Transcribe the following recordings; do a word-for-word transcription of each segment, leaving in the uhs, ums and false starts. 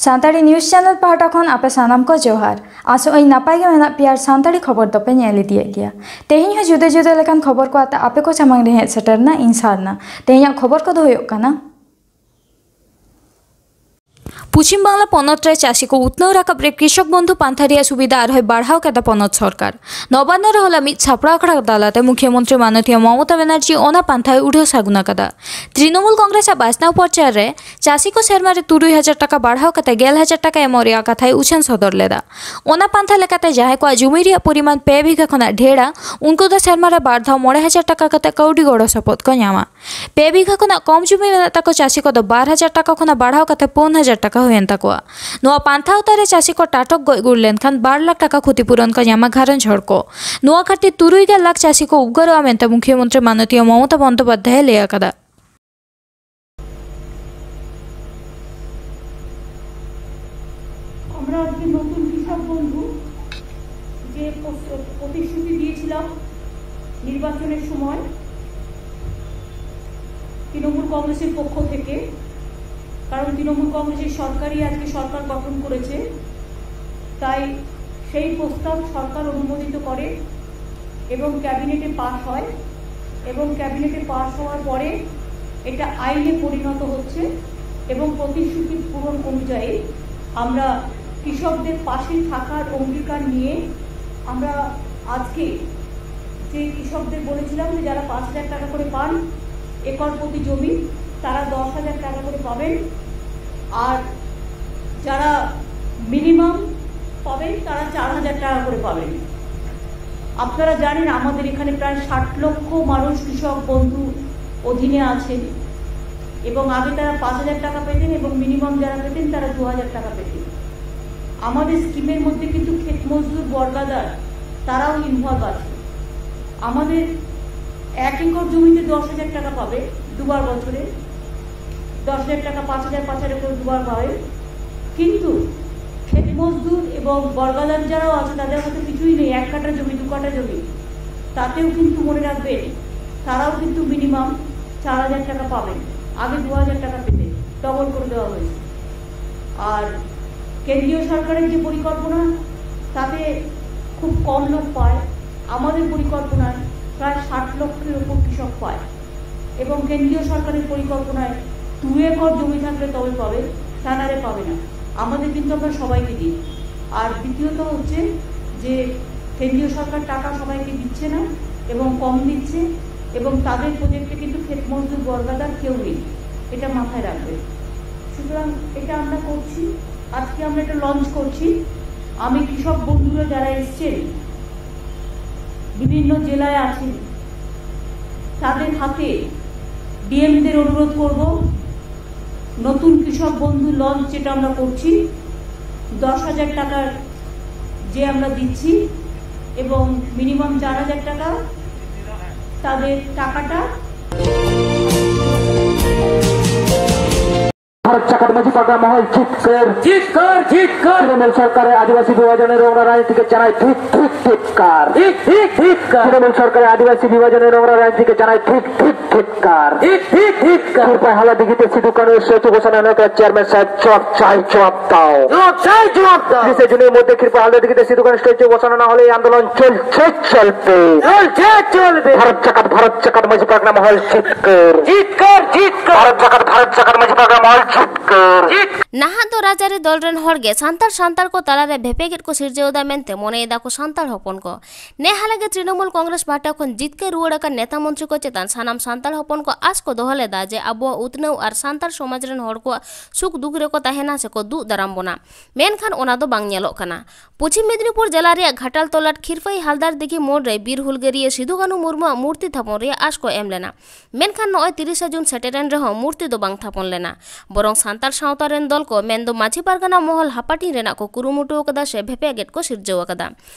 Santali news channel ᱯᱟᱦᱴᱟ ᱠᱷᱚᱱ ᱟᱯᱮ ᱥᱟᱱᱟᱢ ᱠᱚ ᱡᱚᱦᱟᱨ᱾ ᱟᱥᱚᱜ ᱟᱹᱧ ᱱᱟᱯᱟᱭ ᱜᱮ ᱢᱮᱱᱟᱜ ᱯᱮᱭᱟ ᱟᱨ ᱥᱟᱱᱛᱟᱲᱤ ᱠᱷᱚᱵᱚᱨ ᱫᱚᱯᱮ ᱧᱮᱞ ᱤᱫᱤᱭᱮᱫ ᱜᱮᱭᱟ᱾ ᱛᱮᱦᱮᱧ ᱦᱚᱸ ᱡᱩᱫᱟᱹ ᱡᱩᱫᱟᱹ ᱞᱮᱠᱟᱱ ᱠᱷᱚᱵᱚᱨ ᱠᱚ ᱟᱛᱮ ᱟᱯᱮ ᱠᱚ ᱥᱟᱢᱟᱝ ᱨᱮ ᱦᱮᱡ ᱥᱮᱴᱮᱨ ᱮᱱᱟ ᱤᱧ ᱥᱟᱨᱱᱟ᱾ ᱛᱮᱦᱮᱧᱟᱜ ᱠᱷᱚᱵᱚᱨ ᱠᱚᱫᱚ ᱦᱩᱭᱩᱜ ᱠᱟᱱᱟ, ᱯᱚᱪᱷᱤᱢ ᱵᱟᱝᱞᱟ ᱯᱚᱱᱚᱛ ᱨᱮ ᱪᱟᱹᱥᱤ ᱠᱚ ᱩᱛᱱᱟᱹᱣ ᱨᱟᱠᱟᱵ ᱨᱮ ᱠᱨᱤᱥᱚᱠ ᱵᱚᱱᱫᱷᱩ ᱯᱟᱱᱛᱷᱟ ᱨᱮᱭᱟᱜ ᱥᱩᱵᱤᱫᱷᱟ ᱟᱨᱦᱚᱸᱭ ᱵᱟᱲᱦᱟᱣ ᱠᱮᱫᱟ ᱯᱚᱱᱚᱛ ᱥᱚᱨᱠᱟᱨ᱾ ᱱᱚᱵᱟᱱᱱᱚ ᱨᱮ ᱦᱚᱞᱟ ᱢᱤᱫ ᱪᱷᱟᱯᱲᱟᱣ ᱟᱠᱷᱲᱟ ᱛᱟᱞᱟᱛᱮ ᱢᱩᱠᱷᱭᱟᱹ ᱢᱚᱱᱛᱨᱤ ᱢᱟᱱᱚᱛᱤᱭᱟᱹ ᱢᱚᱢᱚᱛᱟ ᱵᱟᱱᱟᱨᱡᱤ ᱚᱱᱟ ᱯᱟᱱᱛᱷᱟᱭ ᱩᱰᱷᱟᱹᱣ ᱥᱟᱹᱜᱩᱱ ᱟᱠᱟᱫᱟ᱾ ᱛᱨᱤᱱᱚᱢᱩᱞ ᱠᱚᱝᱜᱨᱮᱥ ᱟᱜ ᱵᱟᱪᱷᱱᱟᱣ ᱯᱨᱚᱪᱟᱨ ᱨᱮ ᱪᱟᱹᱥᱤ ᱠᱚ ᱥᱮᱨᱢᱟ ᱨᱮ ᱛᱩᱨᱩᱭ ᱦᱟᱡᱟᱨ ᱴᱟᱠᱟ ᱵᱟᱲᱦᱟᱣ ᱠᱟᱛᱮ ᱜᱮᱞ ᱦᱟᱡᱟᱨ ᱴᱟᱠᱟ ᱮᱢᱚᱜ ᱨᱮᱭᱟᱜ ᱠᱟᱛᱷᱟᱭ ᱩᱪᱷᱟᱹᱱ ᱥᱚᱫᱚᱨ ᱞᱮᱫᱟ᱾ ᱚᱱᱟ ᱯᱟᱱᱛᱷᱟ ᱞᱮᱠᱟᱛᱮ ᱡᱟᱦᱟᱸᱭ ᱠᱚᱣᱟᱜ ᱡᱩᱢᱤ ᱨᱮᱭᱟᱜ ᱯᱚᱨᱤᱢᱟᱱ ᱯᱮ ᱵᱤᱜᱷᱟᱹ ᱠᱷᱚᱱᱟᱜ ᱰᱷᱮᱨᱟ, ᱩᱱᱠᱩ ᱫᱚ ᱥᱮᱨᱢᱟ ᱨᱮ ᱵᱟᱨ ᱫᱷᱟᱣ ᱢᱚᱬᱮ ᱦᱟᱡᱟᱨ ᱴᱟᱠᱟ ᱠᱟᱛᱮ ᱠᱟᱹᱣᱰᱤ ᱜᱚᱲᱚ ᱥᱚᱯᱚᱦᱚᱫ ᱠᱚ ᱧᱟᱢᱟ᱾ ᱯᱮ ᱵᱤᱜᱷᱟᱹ ᱠᱷᱚᱱᱟᱜ ᱠᱚᱢ ᱡᱩᱢᱤ ᱢᱮᱱᱟᱜ ᱛᱟᱠᱚ ᱪᱟᱹᱥᱤ ᱠᱚᱫᱚ ᱵᱟᱨ ᱦᱟᱡᱟᱨ ᱴᱟᱠᱟ ᱠᱷᱚᱱᱟᱜ ᱵᱟᱲᱦᱟᱣ ᱠᱟᱛᱮ ᱯᱩᱱ ᱦᱟᱡᱟᱨ ᱴᱟᱠᱟ ᱦᱩᱭᱮᱱ ᱛᱟᱠᱚᱣᱟ᱾ ᱱᱚᱣᱟ ᱯᱟᱱᱛᱷᱟ ᱟᱣᱛᱟ ᱨᱮ ᱪᱟᱹᱥᱤ ᱠᱚ ᱴᱟᱴᱚᱠ ᱜᱚᱡ ᱜᱩᱨ ᱞᱮᱱᱠᱷᱟᱱ ᱵᱟᱨ ᱞᱟᱠᱷ ᱴᱟᱠᱟ ᱠᱷᱚᱛᱤᱯᱩᱨᱚᱱ ᱠᱚ ᱧᱟᱢᱟ ᱜᱷᱟᱨᱚᱸᱡᱽ ᱦᱚᱲ ᱠᱚ᱾ ᱱᱚᱣᱟ ᱠᱷᱟᱹᱛᱤᱨ ᱛᱩᱨᱩᱭ ᱜᱮᱞ ᱞᱟᱠᱷ ᱪᱟᱹᱥᱤ ᱠᱚ ᱩᱯᱠᱟᱨᱚᱜᱼᱟ ᱢᱮᱱᱛᱮ ᱢᱩᱠᱷᱭᱟᱹ ᱢᱚᱱᱛᱨᱤ ᱢᱟᱱᱚᱛᱤᱭᱟᱹ ᱢᱚᱢᱚᱛᱟ ᱵᱚᱱᱫᱳᱯᱟᱫᱽᱫᱷᱟᱭ ᱞᱟᱹᱭ ᱟᱠᱟᱫᱟ᱾ আমরা আজকে নতুন কৃষক বন্ধু যে প্রস-, প্রতিশ্রুতি দিয়েছিলাম নির্বাচনের সময় তৃণমূল কংগ্রেসের পক্ষ থেকে, কারণ তৃণমূল কংগ্রেসের সরকারই আজকে সরকার গঠন করেছে, তাই সেই প্রস্তাব সরকার অনুমোদিত করে এবং ক্যাবিনেটে পাস হয় এবং ক্যাবিনেটে পাস হওয়ার পরে এটা আইনে পরিণত হচ্ছে এবং প্রতিশ্রুতি পূরণ অনুযায়ী আমরা কৃষকদের পাশে থাকার অঙ্গীকার নিয়ে আমরা আজকে যে কৃষকদের বলেছিলাম যে যারা পাঁচ হাজার টাকা করে পান একর প্রতি জমি, তারা দশ হাজার টাকা করে পাবেন, আর যারা মিনিমাম পাবেন তারা চার হাজার টাকা করে পাবেন। আপনারা জানেন আমাদের এখানে প্রায় ষাট লক্ষ মানুষ কৃষক বন্ধু অধীনে আছেন এবং আগে তারা পাঁচ হাজার টাকা পেতেন এবং মিনিমাম যারা পেতেন তারা দু হাজার টাকা পেতেন। আমাদের স্কিমের মধ্যে কিন্তু ক্ষেত মজদুর, বর্গাদার তারাও ইনভলভ আছে। আমাদের এক একর জমিতে দশ হাজার টাকা পাবে দুবার বছরে, দশ হাজার টাকা, পাঁচ হাজার, পাঁচ হাজার করে দুবার পাবে। কিন্তু ক্ষেত মজদুর এবং বর্গাদার যারাও আছে তাদের হাতে কিছুই নেই, এক কাঠা জমি, দু কাঠা জমি, তাতেও কিন্তু মনে রাখবেন তারাও কিন্তু মিনিমাম চার হাজার টাকা পাবেন। আগে দু হাজার টাকা পেতে, ডবল করে দেওয়া হয়েছে। আর কেন্দ্রীয় সরকারের যে পরিকল্পনা, তাতে খুব কম লোক পায়। আমাদের পরিকল্পনায় প্রায় ষাট লক্ষের উপর কৃষক পায়, এবং কেন্দ্রীয় সরকারের পরিকল্পনায় দু একর জমি থাকলে তবে পাবে, তা নাহলে পাবে না। আমাদের কিন্তু আমরা সবাইকে দিই। আর দ্বিতীয়ত হচ্ছে যে কেন্দ্রীয় সরকার টাকা সবাইকে দিচ্ছে না এবং কম দিচ্ছে, এবং তাদের প্রজেক্টে কিন্তু ক্ষেত মজদুর বর্গাদার কেউ নেই, এটা মাথায় রাখবে। সুতরাং এটা আমরা করছি, আজকে আমরা এটা লঞ্চ করছি। আমি কৃষক বন্ধুরা যারা এসছেন, বিভিন্ন জেলায় আছেন, তাদের হাতে ডিএমদের অনুরোধ করব, নতুন কৃষক বন্ধু লঞ্চ যেটা আমরা করছি, দশ হাজার টাকার যে আমরা দিচ্ছি এবং মিনিমাম চার হাজার টাকা, তাদের টাকাটা ভারত জাকাত মাঝি পাগলা মহল জিতকর। জিতকর, জিতকর। তৃণমূল সরকারের আদিবাসী বিভাজনের নোংরা রাজনীতিকে জানাই ঠিক ঠিক ধিক্কার। ঠিক ঠিক ধিক্কার। তৃণমূল সরকারের আদিবাসী বিভাজনের নোংরা রাজনীতিকে জানাই ঠিক ঠিক ধিক্কার। ঠিক ঠিক ধিক্কার। ক্ষীরপাই হালদা দিঘিতে সিধু কানু স্ট্যাচু বসানো হলো, চেয়ারম্যান সাহেব জবাব চাই, জবাব দাও। জবাব চাই, জবাব দাও। তিরিশে জুনের মধ্যে ক্ষীরপাই হালদা দিঘিতে সিধু কানু স্ট্যাচু বসানো না হলে এই আন্দোলন চলছে, চলবে। চলছে, চলবে। ভারত জাকাত, ভারত জাকাত মাঝি পাগলা মহল জিতকর। জিতকর, জিতকর। ভারত জাকাত, ভারত জাকাত মাঝি পাগলা মহল জিতকর। জিত- ᱱᱟᱦᱟᱜ ᱫᱚ ᱨᱟᱡᱽᱟᱹᱨᱤ ᱫᱚᱞ ᱨᱮᱱ ᱦᱚᱲ ᱜᱮ ᱥᱟᱱᱛᱟᱲ ᱥᱟᱱᱛᱟᱲ ᱠᱚ ᱛᱟᱞᱟᱨᱮ ᱵᱷᱮᱯᱮᱜᱮᱫ ᱠᱚ ᱥᱤᱨᱡᱟᱹᱣ ᱮᱫᱟ ᱢᱮᱱᱛᱮ ᱢᱚᱱᱮᱭᱮᱫᱟ ᱠᱚ ᱥᱟᱱᱛᱟᱲ ᱦᱚᱯᱚᱱ ᱠᱚ᱾ ᱱᱮ ᱦᱟᱞᱮ ᱜᱮ ᱛᱨᱤᱱᱚᱢᱩᱞ ᱠᱚᱝᱜᱨᱮᱥ ᱯᱟᱦᱴᱟ ᱠᱷᱚᱱ ᱡᱤᱛᱠᱟᱹᱨ ᱨᱩᱣᱟᱹᱲ ᱟᱠᱟᱱ ᱱᱮᱛᱟ ᱢᱚᱱᱛᱨᱤ ᱠᱚ ᱪᱮᱛᱟᱱ ᱥᱟᱱᱟᱢ ᱥᱟᱱᱛᱟᱲ ᱦᱚᱯᱚᱱ ᱠᱚ ᱟᱥ ᱠᱚ ᱫᱚᱦᱚ ᱞᱮᱫᱟ ᱡᱮ ᱟᱵᱚᱣᱟᱜ ᱩᱛᱱᱟᱹᱣ ᱟᱨ ᱥᱟᱱᱛᱟᱲ ᱥᱚᱢᱟᱡᱽ ᱨᱮᱱ ᱦᱚᱲ ᱠᱚᱣᱟᱜ ᱥᱩᱠ ᱫᱩᱠ ᱨᱮᱠᱚ ᱛᱟᱦᱮᱱᱟ ᱥᱮᱠᱚ ᱫᱩᱜ ᱫᱟᱨᱟᱢ ᱵᱚᱱᱟ, ᱢᱮᱱᱠᱷᱟᱱ ᱚᱱᱟ ᱫᱚ ᱵᱟᱝ ᱧᱮᱞᱚᱜ ᱠᱟᱱᱟ᱾ ᱯᱚᱪᱷᱤᱢ ᱢᱮᱫᱽᱱᱤᱯᱩᱨ ᱡᱮᱞᱟ ᱨᱮᱭᱟᱜ ᱜᱷᱟᱴᱟᱞ ᱛᱚᱞᱟᱴ ᱠᱷᱤᱨᱯᱟᱹᱭ ᱦᱟᱞᱫᱟᱨ ᱫᱤᱜᱷᱤ ᱢᱳᱲ ᱨᱮ ᱵᱤᱨ ᱦᱩᱞᱜᱟᱹᱨᱤᱭᱟᱹ ᱥᱤᱫᱩ ᱠᱟᱹᱱᱦᱩ ᱢᱩᱨᱢᱩᱣᱟᱜ ᱢᱩᱨᱛᱤ ᱛᱷᱟᱯᱚᱱ ᱨᱮᱭᱟᱜ ᱟᱥ ᱠᱚ ᱮᱢ ᱞᱮᱱᱟ, ᱢᱮᱱᱠᱷᱟᱱ ᱱᱚᱜᱼᱚᱭ ᱛᱤᱨᱤᱥᱟ ᱡᱩᱱ ᱥᱮᱴᱮᱨᱮᱱ ᱨᱮᱦᱚᱸ ᱢᱩᱨᱛᱤ ᱫᱚ ᱵᱟᱝ ᱛᱷᱟᱯᱚᱱ ᱞᱮᱱᱟ᱾ ᱵᱚᱨᱚᱝ ᱥᱟᱱᱛᱟᱲ ᱥᱟᱶᱛᱟ ᱨᱮᱱ ᱫᱚᱞ ᱠᱚ ᱢᱮᱱᱫᱚ ᱢᱟᱹᱡᱷᱤ ᱯᱟᱨᱜᱟᱱᱟ ᱢᱚᱦᱚᱞ ᱦᱟᱯᱟᱴᱤᱧ ᱨᱮᱱᱟᱜ ᱠᱚ ᱠᱩᱨᱩᱢᱩᱴᱩ ᱟᱠᱟᱫᱟ ᱥᱮ ᱵᱷᱮᱯᱮᱜᱮᱫ ᱠᱚ ᱥᱤᱨᱡᱟᱹᱣ ᱟᱠᱟᱫᱟ᱾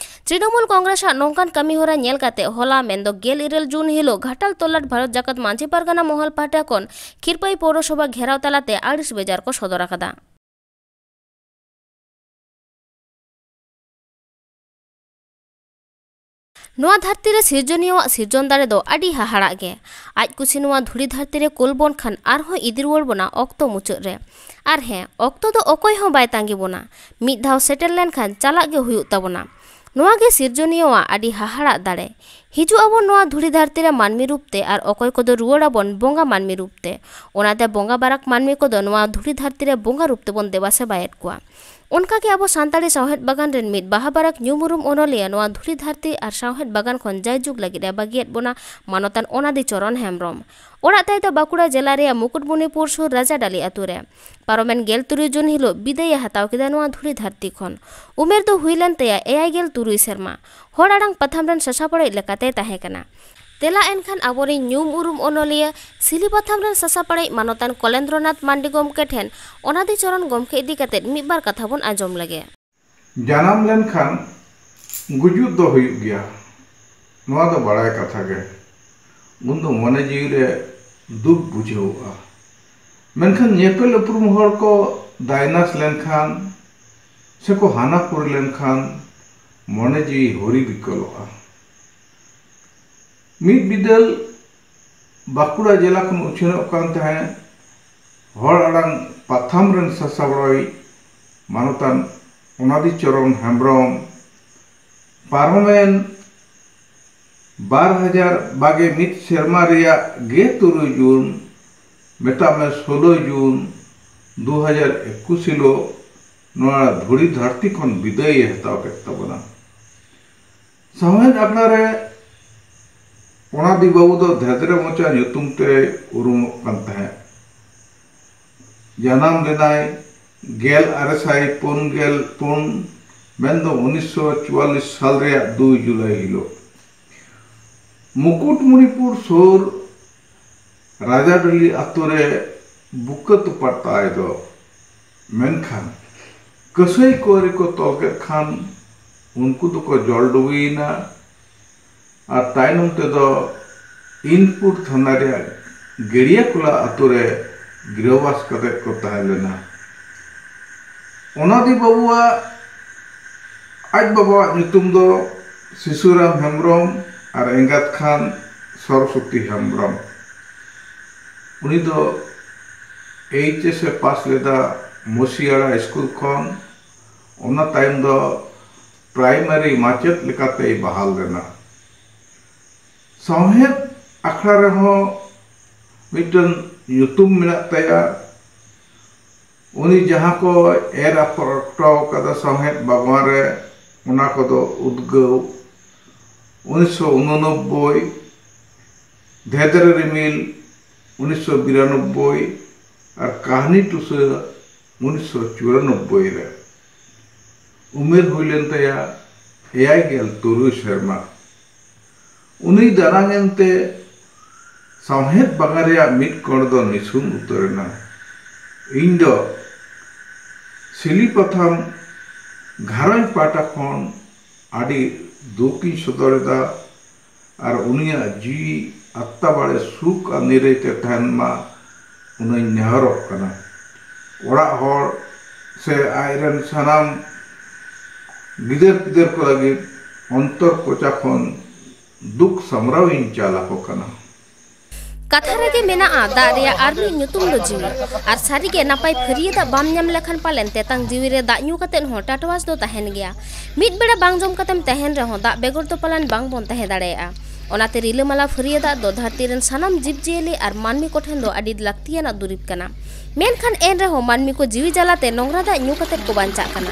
ᱛᱨᱤᱱᱚᱢᱩᱞ ᱠᱚᱝᱜᱨᱮᱥ ᱟᱜ ᱱᱚᱝᱠᱟᱱ ᱠᱟᱹᱢᱤ ᱦᱚᱨᱟ ᱧᱮᱞ ᱠᱟᱛᱮ ᱦᱚᱞᱟ ᱢᱮᱱᱫᱚ ᱜᱮᱞ ᱤᱨᱟᱹᱞ ᱡᱩᱱ ᱦᱤᱞᱳᱜ ᱜᱷᱟᱴᱟᱞ ᱛᱚᱞᱟᱴ ᱵᱷᱟᱨᱚᱛ ᱡᱟᱠᱟᱛ ᱢᱟᱹᱡᱷᱤ ᱯᱟᱨᱜᱟᱱᱟ ᱢᱚᱦᱚᱞ ᱯᱟᱦᱴᱟ ᱠᱷᱚᱱ ᱠᱷᱤᱨᱯᱟᱹᱭ ᱯᱳᱣᱨᱚᱥᱚᱵᱷᱟ ᱜᱷᱮᱨᱟᱣ ᱛᱟᱞᱟᱛᱮ ᱟᱹᱲᱤᱥ ᱵᱮᱡᱟᱨ ᱠᱚ ᱥᱚᱫᱚᱨ ᱟᱠᱟᱫᱟ᱾ ᱱᱚᱣᱟ ᱫᱷᱟᱹᱨᱛᱤ ᱨᱮ ᱥᱤᱨᱡᱚᱱᱤᱭᱟᱹᱣᱟᱜ ᱥᱤᱨᱡᱚᱱ ᱫᱟᱲᱮ ᱫᱚ ᱟᱹᱰᱤ ᱦᱟᱦᱟᱲᱟᱜ ᱜᱮ᱾ ᱟᱡ ᱠᱩᱥᱤ ᱱᱚᱣᱟ ᱫᱷᱩᱲᱤ ᱫᱷᱟᱹᱨᱛᱤ ᱨᱮ ᱠᱩᱞ ᱵᱚᱱ ᱠᱷᱟᱱ ᱟᱨᱦᱚᱸ ᱤᱫᱤ ᱨᱩᱣᱟᱹᱲ ᱵᱚᱱᱟ ᱚᱠᱛᱚ ᱢᱩᱪᱟᱹᱫ ᱨᱮ᱾ ᱟᱨ ᱦᱮᱸ, ᱚᱠᱛᱚ ᱫᱚ ᱚᱠᱚᱭ ᱦᱚᱸ ᱵᱟᱭ ᱛᱟᱺᱜᱤ ᱵᱚᱱᱟ᱾ ᱢᱤᱫ ᱫᱷᱟᱣ ᱥᱮᱴᱮᱨ ᱞᱮᱱᱠᱷᱟᱱ ᱪᱟᱞᱟᱜ ᱜᱮ ᱦᱩᱭᱩᱜ ᱛᱟᱵᱚᱱᱟ᱾ ᱱᱚᱣᱟ ᱜᱮ ᱥᱤᱨᱡᱚᱱᱤᱭᱟᱹᱣᱟᱜ ᱟᱹᱰᱤ ᱦᱟᱦᱟᱲᱟᱜ ᱫᱟᱲᱮ᱾ ᱦᱤᱡᱩᱜ ᱟᱵᱚᱱ ᱱᱚᱣᱟ ᱫᱷᱩᱲᱤ ᱫᱷᱟᱹᱨᱛᱤ ᱨᱮ ᱢᱟᱹᱱᱢᱤ ᱨᱩᱯ ᱛᱮ, ᱟᱨ ᱚᱠᱚᱭ ᱠᱚᱫᱚ ᱨᱩᱣᱟᱹᱲ ᱟᱵᱚᱱ ᱵᱚᱸᱜᱟ ᱢᱟᱹᱱᱢᱤ ᱨᱩᱯ ᱛᱮ᱾ ᱚᱱᱟᱛᱮ ᱵᱚᱸᱜᱟ ᱵᱟᱨᱟᱠ ᱢᱟᱹᱱᱢᱤ ᱠᱚᱫᱚ ᱱᱚᱣᱟ ᱫᱷᱩᱲᱤ ᱫᱷᱟᱹᱨᱛᱤ ᱨᱮ ᱵᱚᱸᱜᱟ ᱨᱩᱯ ᱛᱮᱵᱚᱱ ᱫᱮᱵᱟ ᱥᱮᱵᱟᱭᱮᱫ ᱠᱚᱣᱟ᱾ ᱚᱱᱠᱟᱜᱮ ᱟᱵᱚ ᱥᱟᱱᱛᱟᱲᱤ ᱥᱟᱶᱦᱮᱫ ᱵᱟᱜᱟᱱ ᱨᱮᱱ ᱢᱤᱫ ᱵᱟᱦᱟ ᱵᱟᱨᱟᱠ ᱧᱩᱢ ᱩᱨᱩᱢ ᱚᱱᱚᱞᱤᱭᱟᱹ, ᱱᱚᱣᱟ ᱫᱷᱩᱲᱤ ᱫᱷᱟᱹᱨᱛᱤ ᱟᱨ ᱥᱟᱶᱦᱮᱫ ᱵᱟᱜᱟᱱ ᱠᱷᱚᱱ ᱡᱟᱭᱡᱩᱜᱽ ᱞᱟᱹᱜᱤᱫ ᱮ ᱵᱟᱹᱜᱤᱭᱟᱫ ᱵᱚᱱᱟ ᱢᱟᱱᱚᱛᱟᱱ ᱚᱱᱟᱫᱤ ᱪᱚᱨᱚᱱ ᱦᱮᱢᱵᱽᱨᱚᱢ᱾ ᱚᱲᱟᱜ ᱛᱟᱭ ᱫᱚ ᱵᱟᱸᱠᱩᱲᱟ ᱡᱮᱞᱟ ᱨᱮᱭᱟᱜ ᱢᱩᱠᱩᱴᱢᱩᱱᱤᱯᱩᱨ ᱥᱩᱨ ᱨᱟᱡᱟᱰᱟᱞᱤ ᱟᱛᱳ ᱨᱮ᱾ ᱯᱟᱨᱚᱢᱮᱱ ᱜᱮᱞ ᱛᱩᱨᱩᱭ ᱡᱩᱱ ᱦᱤᱞᱳᱜ ᱵᱤᱫᱟᱹᱭ ᱮ ᱦᱟᱛᱟᱣ ᱠᱮᱫᱟ ᱱᱚᱣᱟ ᱫᱷᱩᱲᱤ ᱫᱷᱟᱹᱨᱛᱤ ᱠᱷᱚᱱ᱾ ᱩᱢᱮᱨ ᱫᱚ ᱦᱩᱭ ᱞᱮᱱ ᱛᱟᱭᱟ ᱮᱭᱟᱭ ᱜᱮᱞ ᱛᱩᱨᱩᱭ ᱥᱮᱨᱢᱟ᱾ ᱦᱚᱲ ᱟᱲᱟᱝ ᱯᱟᱛᱷᱟᱢ ᱨᱮᱱ ᱥᱟᱥᱟᱯᱲᱟᱣᱤᱡ ᱞᱮᱠᱟᱛᱮᱭ ᱛᱟᱦᱮᱸ ᱠᱟᱱᱟ᱾ ᱛᱮᱞᱟ ᱮᱱᱠᱷᱟᱱ ᱟᱵᱚᱨᱮᱱ ᱧᱩᱢ ᱩᱨᱩᱢ ᱚᱱᱚᱞᱤᱭᱟᱹ, ᱥᱤᱞᱤ ᱯᱟᱛᱷᱟᱢ ᱨᱮᱱ ᱥᱟᱥᱟᱯᱲᱟᱣᱤᱡ ᱢᱟᱱᱚᱛᱟᱱ ᱠᱚᱞᱮᱱᱫᱨᱚᱱᱟᱛᱷ ᱢᱟᱱᱰᱤ ᱜᱚᱢᱠᱮ ᱴᱷᱮᱱ ᱚᱱᱟᱫᱤ ᱪᱚᱨᱚᱱ ᱜᱚᱢᱠᱮ ᱤᱫᱤ ᱠᱟᱛᱮ ᱢᱤᱫ ᱵᱟᱨ ᱠᱟᱛᱷᱟ ᱵᱚᱱ ᱟᱸᱡᱚᱢ ᱞᱮᱜᱮ᱾ ᱡᱟᱱᱟᱢ ᱞᱮᱱᱠᱷᱟᱱ ᱜᱩᱡᱩᱜ ᱫᱚ ᱦᱩᱭᱩᱜ ᱜᱮᱭᱟ, ᱱᱚᱣᱟ ᱫᱚ ᱵᱟᱲᱟᱭ ᱠᱟᱛᱷᱟ ᱜᱮ᱾ ᱩᱱ ᱫᱚ ᱢᱚᱱᱮ ᱡᱤᱣᱤ ᱨᱮ ᱫᱩᱠ ᱵᱩᱡᱷᱟᱹᱣᱜᱼᱟ᱾ ᱢᱮᱱᱠᱷᱟᱱ ᱧᱮᱯᱮᱞ ᱩᱯᱨᱩᱢ ᱦᱚᱲ ᱠᱚ ᱫᱟᱭᱱᱟᱥ ᱞᱮᱱᱠᱷᱟᱱ ᱥᱮᱠᱚ ᱦᱟᱱᱟ ᱯᱩᱨᱤ ᱞᱮᱱᱠᱷᱟᱱ ᱢᱚᱱᱮ ᱡᱤᱣᱤ ᱦᱚᱨᱤ ᱵᱤᱠᱚᱞᱚᱜᱼᱟ᱾ ᱢᱤᱫ ᱵᱤᱫᱟᱹᱞ ᱵᱟᱸᱠᱩᱲᱟ ᱡᱮᱞᱟ ᱠᱷᱚᱱ ᱩᱪᱷᱟᱹᱱᱚᱜ ᱠᱟᱱ ᱛᱟᱦᱮᱸᱫ ᱦᱚᱲ ᱟᱲᱟᱝ ᱯᱟᱛᱷᱟᱢ ᱨᱮᱱ ᱥᱟᱥᱟᱯᱲᱟᱣᱤᱡ ᱢᱟᱱᱚᱛᱟᱱ ᱚᱱᱟᱫᱤ ᱪᱚᱨᱚᱱ ᱦᱮᱢᱵᱽᱨᱚᱢ ᱯᱟᱨᱚᱢᱮᱱ ᱵᱟᱨ ᱦᱟᱡᱟᱨ ᱵᱟᱜᱮ ᱢᱤᱫ ᱥᱮᱨᱢᱟ ᱨᱮᱭᱟᱜ ᱜᱮᱞ ᱛᱩᱨᱩᱭ ᱡᱩᱱ, ᱢᱮᱛᱟᱜ ᱢᱮ ᱥᱳᱞᱳᱭ ᱡᱩᱱ ᱫᱩ ᱦᱟᱡᱟᱨ ᱮᱠᱩᱥ ᱦᱤᱞᱳᱜ ᱱᱚᱣᱟ ᱫᱷᱩᱲᱤ ᱫᱷᱟᱹᱨᱛᱤ ᱠᱷᱚᱱ ᱵᱤᱫᱟᱹᱭ ᱮ ᱦᱟᱛᱟᱣ ᱠᱮᱫ ᱛᱟᱵᱚᱱᱟ᱾ ᱥᱟᱶᱦᱮᱫ ᱟᱠᱷᱲᱟ ᱨᱮ ᱚᱱᱟᱫᱤ ᱵᱟᱹᱵᱩ ᱫᱚ ᱫᱷᱮᱫᱨᱮ ᱢᱚᱪᱟ ᱧᱩᱛᱩᱢ ᱛᱮ ᱩᱨᱩᱢᱚᱜ ᱠᱟᱱ ᱛᱟᱦᱮᱸᱫ᱾ ᱡᱟᱱᱟᱢ ᱞᱮᱱᱟᱭ ᱜᱮᱞ ᱟᱨᱮ ᱥᱟᱭ ᱯᱩᱱ ᱜᱮᱞ ᱯᱩᱱ, ᱢᱮᱱᱫᱚ ᱩᱱᱤᱥᱥᱚ ᱪᱩᱣᱟᱞᱞᱤᱥ ᱥᱟᱞ ᱨᱮᱭᱟᱜ ᱫᱩᱭ ᱡᱩᱞᱟᱭ ᱦᱤᱞᱳᱜ᱾ ᱢᱩᱠᱩᱴᱢᱩᱱᱤᱯᱩᱨ ᱥᱩᱨ ᱨᱟᱡᱟᱰᱟᱹᱞᱤ ᱟᱛᱳ ᱨᱮ ᱵᱩᱠᱟᱹ ᱛᱚᱯᱟ ᱛᱟᱭ ᱫᱚ᱾ ᱢᱮᱱᱠᱷᱟᱱ ᱠᱟᱹᱥᱟᱹᱭ ᱠᱚ ᱨᱮᱠᱚ ᱛᱚᱞ ᱠᱮᱫ ᱠᱷᱟᱱ ᱩᱱᱠᱩ ᱫᱚᱠᱚ ᱡᱚᱞ ᱰᱩᱵᱩᱭᱮᱱᱟ᱾ ᱟᱨ ᱛᱟᱭᱱᱚᱢ ᱛᱮᱫᱚ ᱤᱱᱯᱩᱨ ᱛᱷᱟᱱᱟ ᱨᱮᱭᱟᱜ ᱜᱮᱲᱤᱭᱟᱠᱚᱞᱟ ᱟᱛᱳ ᱨᱮ ᱜᱤᱨᱟᱹᱵᱟᱥ ᱠᱟᱛᱮ ᱠᱚ ᱛᱟᱦᱮᱸ ᱞᱮᱱᱟ᱾ ᱚᱱᱟᱫᱤ ᱵᱟᱹᱵᱩᱣᱟᱜ ᱟᱡ ᱵᱟᱵᱟᱣᱟᱜ ᱧᱩᱛᱩᱢ ᱫᱚ ᱥᱤᱥᱩᱨᱟᱢ ᱦᱮᱢᱵᱨᱚᱢ ᱟᱨ ᱮᱸᱜᱟᱛ ᱠᱷᱟᱱ ᱥᱚᱨᱚᱥᱚᱛᱤ ᱦᱮᱢᱵᱨᱚᱢ᱾ ᱩᱱᱤ ᱫᱚ ᱮᱭᱤᱪ ᱮᱥ ᱮ ᱯᱟᱥ ᱞᱮᱫᱟ ᱢᱚᱥᱤᱭᱟᱲᱟ ᱥᱠᱩᱞ ᱠᱷᱚᱱ᱾ ᱚᱱᱟ ᱛᱟᱭᱚᱢ ᱫᱚ ᱯᱨᱟᱭᱢᱟᱨᱤ ᱢᱟᱪᱮᱫ ᱞᱮᱠᱟᱛᱮᱭ ᱵᱟᱦᱟᱞ ᱞᱮᱱᱟ᱾ ᱥᱟᱶᱦᱮᱫ ᱟᱠᱷᱲᱟ ᱨᱮᱦᱚᱸ ᱢᱤᱫᱴᱟᱝ ᱧᱩᱛᱩᱢ ᱢᱮᱱᱟᱜ ᱛᱟᱭᱟ᱾ ᱩᱱᱤ ᱡᱟᱦᱟᱸ ᱠᱚ ᱮᱨ ᱟᱯᱷᱚᱨ ᱦᱚᱴᱚ ᱠᱟᱫᱟ ᱥᱟᱶᱦᱮᱫ ᱵᱟᱜᱽᱣᱟᱱ ᱨᱮ, ᱚᱱᱟ ᱠᱚᱫᱚ ᱩᱫᱽᱜᱟᱹᱣ ᱩᱱᱤᱥᱥᱚ ᱩᱱᱚᱱᱚᱵᱵᱳᱭ, ᱫᱷᱮᱫᱨᱮ ᱨᱤᱢᱤᱞ ᱩᱱᱤᱥᱥᱚ ᱵᱤᱨᱟᱱᱚᱵᱵᱳᱭ ᱟᱨ ᱠᱟᱹᱦᱱᱤ ᱴᱩᱥᱟᱹ ᱩᱱᱤᱥᱥᱚ ᱪᱩᱨᱟᱱᱚᱵᱵᱳᱭ ᱨᱮ᱾ ᱩᱢᱮᱨ ᱦᱩᱭ ᱞᱮᱱ ᱛᱟᱭᱟ ᱮᱭᱟᱭ ᱜᱮᱞ ᱛᱩᱨᱩᱭ ᱥᱮᱨᱢᱟ᱾ ᱩᱱᱤ ᱫᱟᱱᱟᱝ ᱮᱱᱛᱮ ᱥᱟᱶᱦᱮᱫ ᱵᱟᱜᱟᱱ ᱨᱮᱭᱟᱜ ᱢᱤᱫ ᱠᱚᱬ ᱫᱚ ᱱᱤᱥᱩᱱ ᱩᱛᱟᱹᱨ ᱮᱱᱟ᱾ ᱤᱧ ᱫᱚ ᱥᱤᱞᱤ ᱯᱟᱛᱷᱟᱢ ᱜᱷᱟᱨᱚᱸᱡᱽ ᱯᱟᱦᱴᱟ ᱠᱷᱚᱱ ᱟᱹᱰᱤ ᱫᱩᱠ ᱤᱧ ᱥᱚᱫᱚᱨ ᱮᱫᱟ ᱟᱨ ᱩᱱᱤᱭᱟᱜ ᱡᱤᱣᱤ ᱟᱛᱛᱟ ᱵᱟᱲᱮ ᱥᱩᱠ ᱟᱨ ᱱᱤᱨᱟᱹᱭ ᱛᱮ ᱛᱟᱦᱮᱱ ᱢᱟ, ᱚᱱᱟᱧ ᱱᱮᱦᱚᱨᱚᱜ ᱠᱟᱱᱟ᱾ ᱚᱲᱟᱜ ᱦᱚᱲ ᱥᱮ ᱟᱡ ᱨᱮᱱ ᱥᱟᱱᱟᱢ ᱜᱤᱫᱟᱹᱨ ᱯᱤᱫᱟᱹᱨ ᱠᱚ ᱞᱟᱹᱜᱤᱫ ᱚᱱᱛᱚᱨ ᱠᱚᱪᱟ ᱠᱷᱚᱱ ᱫᱩᱠ ᱥᱟᱢᱵᱽᱲᱟᱣ ᱤᱧ ᱪᱟᱞ ᱟᱠᱚ ᱠᱟᱱᱟ᱾ ᱠᱟᱛᱷᱟ ᱨᱮᱜᱮ ᱢᱮᱱᱟᱜᱼᱟ, ᱫᱟᱜ ᱨᱮᱭᱟᱜ ᱟᱨ ᱢᱤᱫ ᱧᱩᱛᱩᱢ ᱫᱚ ᱡᱤᱣᱤ᱾ ᱟᱨ ᱥᱟᱹᱨᱤᱜᱮ ᱱᱟᱯᱟᱭ ᱯᱷᱟᱹᱨᱭᱟᱹ ᱫᱟᱜ ᱵᱟᱢ ᱧᱟᱢ ᱞᱮᱠᱷᱟᱱ ᱯᱟᱞᱮᱱ ᱛᱮᱛᱟᱝ ᱡᱤᱣᱤ ᱨᱮ ᱫᱟᱜ ᱧᱩ ᱠᱟᱛᱮ ᱦᱚᱸ ᱴᱟᱴᱣᱟᱥ ᱫᱚ ᱛᱟᱦᱮᱱ ᱜᱮᱭᱟ᱾ ᱢᱤᱫ ᱵᱮᱲᱟ ᱵᱟᱝ ᱡᱚᱢ ᱠᱟᱛᱮᱢ ᱛᱟᱦᱮᱱ ᱨᱮᱦᱚᱸ ᱫᱟᱜ ᱵᱮᱜᱚᱨ ᱫᱚ ᱯᱟᱞᱮᱱ ᱵᱟᱝ ᱵᱚᱱ ᱛᱟᱦᱮᱸ ᱫᱟᱲᱮᱭᱟᱜᱼᱟ᱾ ᱚᱱᱟᱛᱮ ᱨᱤᱞᱟᱹᱢᱟᱞᱟ ᱯᱷᱟᱹᱨᱭᱟᱹ ᱫᱟᱜ ᱫᱚ ᱫᱷᱟᱹᱨᱛᱤ ᱨᱮᱱ ᱥᱟᱱᱟᱢ ᱡᱤᱵᱽ ᱡᱤᱭᱟᱹᱞᱤ ᱟᱨ ᱢᱟᱹᱱᱢᱤ ᱠᱚᱴᱷᱮᱱ ᱫᱚ ᱟᱹᱰᱤ ᱞᱟᱹᱠᱛᱤᱭᱟᱱᱟᱜ ᱫᱩᱨᱤᱵᱽ ᱠᱟᱱᱟ᱾ ᱢᱮᱱᱠᱷᱟᱱ ᱮᱱ ᱨᱮᱦᱚᱸ ᱢᱟᱹᱱᱢᱤ ᱠᱚ ᱡᱤᱣᱤ ᱡᱟᱞᱟᱛᱮ ᱱᱚᱝᱨᱟ ᱫᱟᱜ ᱧᱩ ᱠᱟᱛᱮ ᱠᱚ ᱵᱟᱧᱪᱟᱜ ᱠᱟᱱᱟ᱾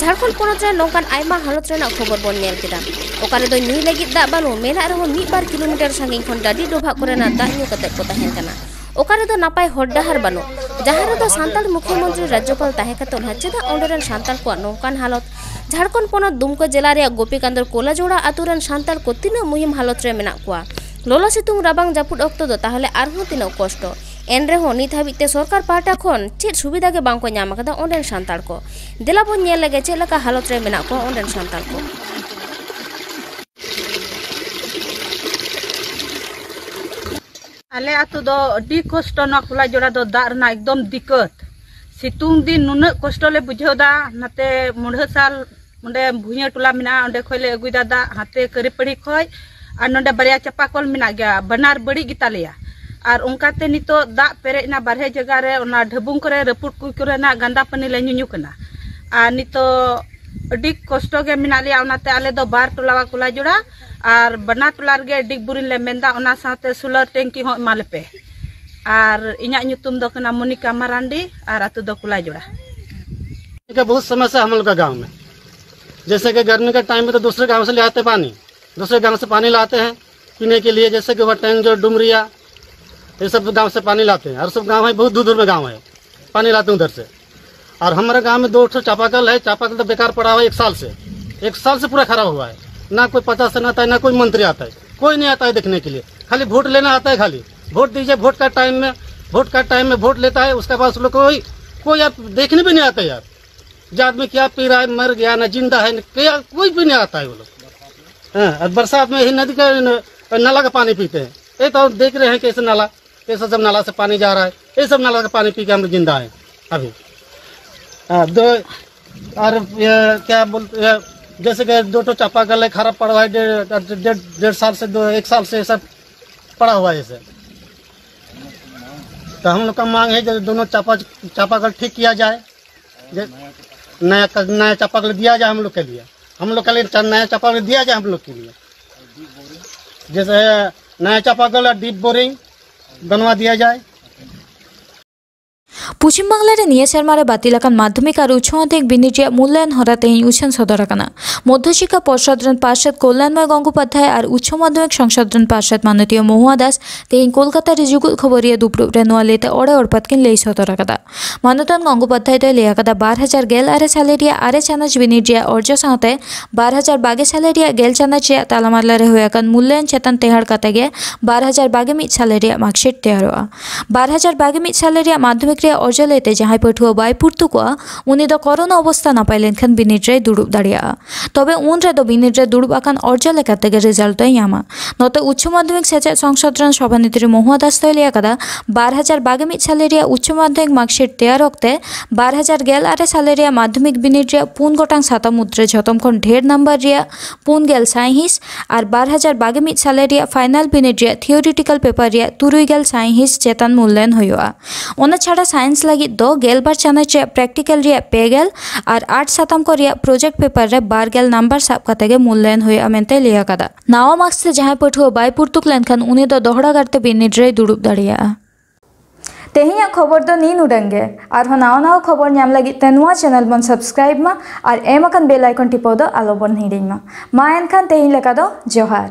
ᱡᱷᱟᱲᱠᱷᱚᱸᱰ ᱯᱚᱱᱚᱛ ᱨᱮ ᱱᱚᱝᱠᱟᱱ ᱟᱭᱢᱟ ᱦᱟᱞᱚᱛ ᱨᱮᱱᱟᱜ ᱠᱷᱚᱵᱚᱨ ᱵᱚᱱ ᱧᱮᱞ ᱠᱮᱫᱟ, ᱚᱠᱟ ᱨᱮᱫᱚ ᱧᱩᱭ ᱞᱟᱹᱜᱤᱫ ᱫᱟᱜ ᱵᱟᱹᱱᱩᱜ, ᱢᱮᱱᱟᱜ ᱨᱮᱦᱚᱸ ᱢᱤᱫ ᱵᱟᱨ ᱠᱤᱞᱳᱢᱤᱴᱟᱨ ᱥᱟᱺᱜᱤᱧ ᱠᱷᱚᱱ ᱰᱟᱹᱰᱤ ᱰᱚᱵᱷᱟᱜ ᱠᱚᱨᱮᱱᱟᱜ ᱫᱟᱜ ᱧᱩ ᱠᱟᱛᱮ ᱠᱚ ᱛᱟᱦᱮᱱ ᱠᱟᱱᱟ᱾ ᱚᱠᱟ ᱨᱮᱫᱚ ᱱᱟᱯᱟᱭ ᱦᱚᱨ ᱰᱟᱦᱟᱨ ᱵᱟᱹᱱᱩᱜ, ᱡᱟᱦᱟᱸ ᱨᱮᱫᱚ ᱥᱟᱱᱛᱟᱲ ᱢᱩᱠᱷᱭᱟᱹᱢᱚᱱᱛᱨᱤ ᱨᱟᱡᱽᱡᱚᱯᱟᱞ ᱛᱟᱦᱮᱸ ᱠᱟᱛᱮ ᱦᱚᱸ ᱪᱮᱫᱟᱜ ᱚᱸᱰᱮ ᱨᱮᱱ ᱥᱟᱱᱛᱟᱲ ᱠᱚᱣᱟᱜ ᱱᱚᱝᱠᱟᱱ ᱦᱟᱞᱚᱛ? ᱡᱷᱟᱲᱠᱷᱚᱸᱰ ᱯᱚᱱᱚᱛ ᱫᱩᱢᱠᱟᱹ ᱡᱮᱞᱟ ᱨᱮᱭᱟᱜ ᱜᱳᱯᱤᱠᱟᱱᱫᱚᱨ ᱠᱳᱞᱟᱡᱳᱲᱟ ᱟᱛᱳ ᱨᱮᱱ ᱥᱟᱱᱛᱟᱲ ᱠᱚ ᱛᱤᱱᱟᱹᱜ ᱢᱩᱦᱤᱢ ᱦᱟᱞᱚᱛ ᱨᱮ ᱢᱮᱱᱟᱜ ᱠᱚᱣᱟ᱾ ᱞᱚᱞᱚ ᱥᱤᱛᱩᱝ ᱨᱟᱵᱟᱝ ᱡᱟᱹᱯᱩᱫ ᱚᱠᱛᱚ ᱫᱚ ᱛᱟᱦᱚᱞᱮ ᱟᱨᱦᱚᱸ ᱛᱤᱱᱟᱹᱜ ᱠᱚᱥᱴᱚ᱾ ᱮᱱ ᱨᱮᱦᱚᱸ ᱱᱤᱛ ᱦᱟᱹᱵᱤᱡ ᱛᱮ ᱥᱚᱨᱠᱟᱨ ᱯᱟᱦᱴᱟ ᱠᱷᱚᱱ ᱪᱮᱫ ᱥᱩᱵᱤᱫᱷᱟ ᱜᱮ ᱵᱟᱝ ᱠᱚ ᱧᱟᱢ ᱟᱠᱟᱫᱟ ᱚᱸᱰᱮᱱ ᱥᱟᱱᱛᱟᱲ ᱠᱚ᱾ ᱫᱮᱞᱟ ᱵᱚᱱ ᱧᱮᱞ ᱞᱮᱜᱮ ᱪᱮᱫ ᱞᱮᱠᱟ ᱦᱟᱞᱚᱛ ᱨᱮ ᱢᱮᱱᱟᱜ ᱠᱚᱣᱟ ᱚᱸᱰᱮᱱ ᱥᱟᱱᱛᱟᱲ ᱠᱚ᱾ ᱟᱞᱮ ᱟᱹᱛᱩ ᱫᱚ ᱟᱹᱰᱤ ᱠᱚᱥᱴᱚ, ᱱᱚᱣᱟ ᱠᱚᱞᱟᱡᱳᱲᱟ ᱫᱚ ᱫᱟᱜ ᱨᱮᱱᱟᱜ ᱮᱠᱫᱚᱢ ᱫᱤᱠᱠᱟᱹᱛ᱾ ᱥᱤᱛᱩᱝ ᱫᱤᱱ ᱱᱩᱱᱟᱹᱜ ᱠᱚᱥᱴᱚ ᱞᱮ ᱵᱩᱡᱷᱟᱹᱣ ᱫᱟ, ᱱᱟᱛᱮ ᱢᱩᱰᱷᱟᱹ ᱥᱟᱞ ᱚᱸᱰᱮ ᱵᱷᱩᱭᱟᱹ ᱴᱚᱞᱟ ᱢᱮᱱᱟᱜᱼᱟ, ᱚᱸᱰᱮ ᱠᱷᱚᱡ ᱞᱮ ᱟᱹᱜᱩᱭᱮᱫᱟ ᱫᱟᱜ, ᱦᱟᱱᱛᱮ ᱠᱟᱹᱨᱤᱯᱟᱹᱲᱤ ᱠᱷᱚᱡ᱾ ᱟᱨ ᱱᱚᱰᱮ ᱵᱟᱨᱭᱟ ᱪᱟᱯᱟ ᱠᱚᱞ ᱢᱮᱱᱟᱜ ᱜᱮᱭᱟ, ᱵᱟᱱᱟᱨ ᱵᱟᱹᱲᱤᱡ ᱜᱮᱛᱟᱞᱮᱭᱟ᱾ ᱟᱨ ᱚᱱᱠᱟᱛᱮ ᱱᱤᱛᱚᱜ ᱫᱟᱜ ᱯᱮᱨᱮᱡ ᱮᱱᱟ ᱵᱟᱨᱦᱮ ᱡᱟᱭᱜᱟ ᱨᱮ, ᱚᱱᱟ ᱰᱷᱟᱹᱵᱩᱝ ᱠᱚᱨᱮ ᱨᱟᱹᱯᱩᱫ ᱠᱚ ᱠᱚᱨᱮᱱᱟᱜ ᱜᱟᱸᱫᱟ ᱯᱟᱹᱱᱤ ᱞᱮ ᱧᱩᱧᱩ ᱠᱟᱱᱟ᱾ ᱟᱨ ᱱᱤᱛᱚᱜ ᱟᱹᱰᱤ ᱠᱚᱥᱴᱚ ᱜᱮ ᱢᱮᱱᱟᱜ ᱞᱮᱭᱟ, ᱚᱱᱟᱛᱮ ᱟᱞᱮ ᱫᱚ ᱵᱟᱨ ᱴᱚᱞᱟ ᱠᱩᱞᱟᱡᱚᱲᱟ ᱟᱨ ᱵᱟᱱᱟᱨ ᱴᱚᱞᱟ ᱨᱮᱜᱮ deep boring ᱞᱮ ᱢᱮᱱᱫᱟ, ᱚᱱᱟ ᱥᱟᱶᱛᱮ solar tanki ᱦᱚᱸ ᱮᱢᱟ ᱞᱮᱯᱮ᱾ ᱟᱨ ᱤᱧᱟᱹᱜ ᱧᱩᱛᱩᱢ ᱫᱚ ᱠᱟᱱᱟ ᱢᱚᱱᱤᱠᱟ ᱢᱟᱨᱟᱱᱰᱤ ᱟᱨ ᱟᱹᱛᱩ ᱫᱚ ᱠᱩᱞᱟᱡᱚᱲᱟ᱾ ठीक है, बहुत समस्या हम लोग का गांव में। जैसे कि गर्मी के टाइम में तो दूसरे गांव से ले आते पानी, दूसरे गांव से पानी लाते हैं पीने के लिए। जैसे कि हुआ टैंक जो डुमरिया, ये सब गांव से पानी लाते हैं, और सब गांव है, बहुत दूर दूर में गांव है, पानी लाते हैं उधर से। और हमारे गांव में दो ठो चापाकल है, चापाकल तो बेकार पड़ा हुआ है एक साल से, एक साल से पूरा खराब हुआ है। ना कोई प्रशासन आता है, ना कोई मंत्री आता है, कोई नहीं आता है देखने के लिए। खाली वोट लेना आता है, खाली वोट दीजिए। वोट का टाइम में, वोट का टाइम में वोट लेता है, उसके बाद उस लोग कोई, कोई आप देखने भी नहीं आता यार। जो आदमी क्या पी रहा है, मर गया ना जिंदा है ना क्या, कोई भी नहीं आता है वो लोग। हाँ, और बरसात में ही नदी का न-, नाला का पानी पीते हैं। ये तो हम देख रहे हैं कैसे नाला, कैसे सब नाला से पानी जा रहा है, ये सब नाला का पानी पी के हम लोग जिंदा हैं अभी। हाँ, दो, और ये क्या बोलते हैं, जैसे कि दो ठो चापाकल है, खराब पड़ा हुआ है, डेढ़ डेढ़ डेढ़ साल से, दो एक साल से सब पड़ा हुआ है ऐसे। तो हम लोग का मांग है जो दोनों चापा चापाकल ठीक किया जाए, जे-, नया क-, नया चापाकल दिया जाए हम लोग के लिए, हम लोग के लिए चा-, नया चापाकल दिया जाए हम लोग के लिए। जैसे नया चापाकल और डीप बोरिंग बनवा दिया जाए। ᱯᱚᱪᱷᱤᱢ ᱵᱟᱝᱞᱟ ᱨᱮ ᱱᱤᱭᱟᱹ ᱥᱮᱨᱢᱟ ᱨᱮ ᱵᱟᱹᱛᱤᱞ ᱟᱠᱟᱱ ᱢᱟᱫᱽᱫᱷᱚᱢᱤᱠ ᱟᱨ ᱩᱪᱪᱚ ᱢᱟᱫᱽᱫᱷᱚᱢᱤᱠ ᱵᱤᱱᱤᱰ ᱨᱮᱭᱟᱜ ᱢᱩᱞᱞᱟᱭᱚᱱ ᱦᱚᱨᱟ ᱛᱮᱦᱮᱧ ᱩᱪᱷᱟᱹᱱ ᱥᱚᱫᱚᱨ ᱟᱠᱟᱱᱟ᱾ ᱢᱚᱫᱽᱫᱷᱚ ᱥᱤᱠᱠᱷᱟ ᱯᱚᱨᱥᱚᱫ ᱨᱮᱱ ᱯᱟᱨᱥᱮᱛ ᱠᱚᱞᱭᱟᱱᱢᱚᱭ ᱜᱚᱝᱜᱳᱯᱟᱫᱽᱫᱷᱟᱭ ᱟᱨ ᱩᱪᱪᱚ ᱢᱟᱫᱽᱫᱷᱚᱢᱤᱠ ᱥᱚᱝᱥᱚᱫ ᱨᱮᱱ ᱯᱟᱨᱥᱮᱛ ᱢᱟᱱᱚᱛᱤᱭᱟᱹ ᱢᱚᱦᱩᱣᱟ ᱫᱟᱥ ᱛᱮᱦᱮᱧ ᱠᱳᱞᱠᱟᱛᱟ ᱨᱮ ᱡᱩᱜᱩᱫ ᱠᱷᱚᱵᱚᱨᱤᱭᱟᱹ ᱫᱩᱯᱲᱩᱵ ᱨᱮ ᱱᱚᱣᱟ ᱞᱟᱹᱭᱛᱮ ᱚᱲᱮ ᱚᱲᱯᱟᱛ ᱠᱤᱱ ᱞᱟᱹᱭ ᱥᱚᱫᱚᱨ ᱟᱠᱟᱫᱟ᱾ ᱢᱟᱱᱚᱛᱟᱱ ᱜᱚᱝᱜᱳᱯᱟᱫᱽᱫᱷᱟᱭ ᱫᱚᱭ ᱞᱟᱹᱭ ᱟᱠᱟᱫᱟ, ᱵᱟᱨ ᱦᱟᱡᱟᱨ ᱜᱮᱞ ᱟᱨᱮ ᱥᱟᱞᱮ ᱨᱮᱭᱟᱜ ᱟᱨᱮ ᱪᱟᱱᱟᱪ ᱵᱤᱱᱤᱰ ᱨᱮᱭᱟᱜ ᱚᱨᱡᱚ ᱥᱟᱶᱛᱮ ᱵᱟᱨ ᱦᱟᱡᱟᱨ ᱵᱟᱜᱮ ᱥᱟᱞᱮ ᱨᱮᱭᱟᱜ ᱜᱮᱞ ᱪᱟᱱᱟᱪ ᱨᱮᱭᱟᱜ ᱛᱟᱞᱟᱢᱟᱞᱟ ᱨᱮ ᱦᱩᱭ ᱟᱠᱟᱱ ᱢᱩᱞᱞᱟᱭᱚᱱ ᱪᱮᱛᱟᱱ ᱴᱮᱦᱟᱸᱰ ᱠᱟᱛᱮ ᱜᱮ ᱵᱟᱨ ᱦᱟᱡᱟᱨ ᱵᱟᱜᱮ ᱢᱤᱫ ᱥᱟᱞᱮ ᱨᱮᱭᱟᱜ marksheet ᱛᱮᱭᱟᱨᱚᱜᱼᱟ᱾ ᱵᱟᱨ ᱦᱟᱡᱟᱨ ᱵᱟᱜᱮ ᱢᱤᱫ ᱥᱟᱞᱮ ᱨᱮᱭᱟᱜ ᱢᱟᱫᱽᱫᱷᱚᱢᱤᱠ ᱨᱮᱭᱟᱜ ᱚᱨᱡᱚ ᱞᱟᱹᱭᱛᱮ ᱡᱟᱦᱟᱸᱭ ᱯᱟᱹᱴᱷᱩᱣᱟᱹ ᱵᱟᱭ ᱯᱩᱨᱛᱩᱠᱚᱜᱼᱟ, ᱩᱱᱤ ᱫᱚ ᱠᱚᱨᱳᱱᱟ ᱚᱵᱚᱥᱛᱟ ᱱᱟᱯᱟᱭ ᱞᱮᱱᱠᱷᱟᱱ ᱵᱤᱱᱤᱰ ᱨᱮᱭ ᱫᱩᱲᱩᱵ ᱫᱟᱲᱮᱭᱟᱜᱼᱟ᱾ ᱛᱚᱵᱮ ᱩᱱ ᱨᱮᱫᱚ ᱵᱤᱱᱤᱰ ᱨᱮ ᱫᱩᱲᱩᱵ ᱟᱠᱟᱱ ᱚᱨᱡᱚ ᱞᱮᱠᱟᱛᱮ ᱜᱮ ᱨᱮᱡᱟᱞᱴ ᱫᱚᱭ ᱧᱟᱢᱟ᱾ ᱱᱚᱛᱮ ᱩᱪᱪᱚ ᱢᱟᱫᱽᱫᱷᱚᱢᱤᱠ ᱥᱮᱪᱮᱫ ᱥᱚᱝᱥᱚᱫ ᱨᱮᱱ ᱥᱚᱵᱷᱟᱱᱮᱛᱨᱤ ᱢᱚᱦᱩᱣᱟ ᱫᱟᱥ ᱫᱚᱭ ᱞᱟᱹᱭ ᱟᱠᱟᱫᱟ, ᱵᱟᱨ ᱦᱟᱡᱟᱨ ᱵᱟᱜᱮ ᱢᱤᱫ ᱥᱟᱞᱮ ᱨᱮᱭᱟᱜ ᱩᱪᱪᱚ ᱢᱟᱫᱽᱫᱷᱚᱢᱤᱠ ᱢᱟᱨᱠᱥᱤᱴ ᱛᱮᱭᱟᱨ ᱚᱠᱛᱮ ᱵᱟᱨ ᱦᱟᱡᱟᱨ ᱜᱮᱞ ᱟᱨᱮ ᱥᱟᱞᱮ ᱨᱮᱭᱟᱜ ᱢᱟᱫᱽᱫᱷᱚᱢᱤᱠ ᱵᱤᱱᱤᱰ ᱨᱮᱭᱟᱜ ᱯᱩᱱ ᱜᱚᱴᱟᱝ ᱥᱟᱛᱟᱢ ᱢᱩᱫᱽᱨᱮ ᱡᱷᱚᱛᱚᱢ ᱠᱷᱚᱱ ᱰᱷᱮᱨ ᱱᱟᱢᱵᱟᱨ ᱨᱮᱭᱟᱜ ᱯᱩᱱ ᱜᱮᱞ ᱥᱟᱭᱦᱤᱸᱥ ᱟᱨ ᱵᱟᱨ ᱦᱟᱡᱟᱨ ᱵᱟᱜᱮ ᱢᱤᱫ ᱥᱟᱞᱮ ᱨᱮᱭᱟᱜ ᱯᱷᱟᱭᱱᱟᱞ ᱵᱤᱱᱤᱰ ᱨᱮᱭᱟᱜ ᱛᱷᱤᱭᱳᱨᱤᱴᱤᱠᱟᱞ ᱯᱮᱯᱟᱨ ᱨᱮᱭᱟᱜ ᱛᱩᱨᱩᱭ ᱜᱮᱞ ᱥᱟᱭᱦᱤᱸᱥ ᱪᱮᱛᱟᱱ ᱢᱩᱞᱞᱟᱭᱚᱱ ᱦᱩᱭᱩᱜᱼᱟ᱾ ᱚᱱᱟ ᱪᱷᱟᱰᱟ ᱥᱟᱭᱮᱱᱥ ᱞᱟᱹᱜᱤᱫ ᱫᱚ ᱜᱮᱞᱵᱟᱨ ᱪᱟᱱᱟᱪ ᱨᱮᱭᱟᱜ ᱯᱨᱮᱠᱴᱤᱠᱟᱞ ᱨᱮᱭᱟᱜ ᱯᱮ ᱜᱮᱞ ᱟᱨ ᱟᱨᱴᱥ ᱥᱟᱛᱟᱢ ᱠᱚ ᱨᱮᱭᱟᱜ ᱯᱨᱚᱡᱮᱠᱴ ᱯᱮᱯᱟᱨ ᱨᱮ ᱵᱟᱨ ᱜᱮᱞ ᱱᱟᱢᱵᱟᱨ ᱥᱟᱵ ᱠᱟᱛᱮ ᱜᱮ ᱢᱩᱞᱞᱟᱭᱚᱱ ᱦᱩᱭᱩᱜᱼᱟ ᱢᱮᱱᱛᱮ ᱞᱟᱹᱭ ᱟᱠᱟᱫᱟ᱾ ᱱᱟᱣᱟ ᱢᱟᱨᱠᱥ ᱛᱮ ᱡᱟᱦᱟᱸᱭ ᱯᱟᱹᱴᱷᱩᱣᱟᱹ ᱵᱟᱭ ᱯᱩᱨᱛᱩᱠ ᱞᱮᱱᱠᱷᱟᱱ ᱩᱱᱤ ᱫᱚ ᱫᱚᱦᱲᱟ ᱜᱟᱨᱛᱮ ᱵᱤᱱᱤᱰ ᱨᱮᱭ ᱫᱩᱲᱩᱵ ᱫᱟᱲᱮᱭᱟᱜᱼᱟ᱾ ᱛᱮᱦᱮᱧᱟᱜ ᱠᱷᱚᱵᱚᱨ ᱫᱚ ᱱᱤᱱ ᱩᱰᱟᱹᱝ ᱜᱮ᱾ ᱟᱨᱦᱚᱸ ᱱᱟᱣᱟ ᱱᱟᱣᱟ ᱠᱷᱚᱵᱚᱨ ᱧᱟᱢ ᱞᱟᱹᱜᱤᱫ ᱛᱮ ᱱᱚᱣᱟ ᱪᱮᱱᱮᱞ ᱵᱚᱱ ᱥᱟᱵᱥᱠᱨᱟᱭᱤᱵ ᱢᱟ ᱟᱨ ᱮᱢ ᱟᱠᱟᱱ ᱵᱮᱞ ᱟᱭᱠᱚᱱ ᱴᱤᱯᱟᱹᱣ ᱫᱚ ᱟᱞᱚ ᱵᱚᱱ ᱦᱤᱲᱤᱧ ᱢᱟ᱾ ᱢᱟ ᱮᱱᱠᱷᱟᱱ ᱛᱮᱦᱮᱧ ᱞᱮᱠᱟ ᱫᱚ ᱡᱚᱦᱟᱨ᱾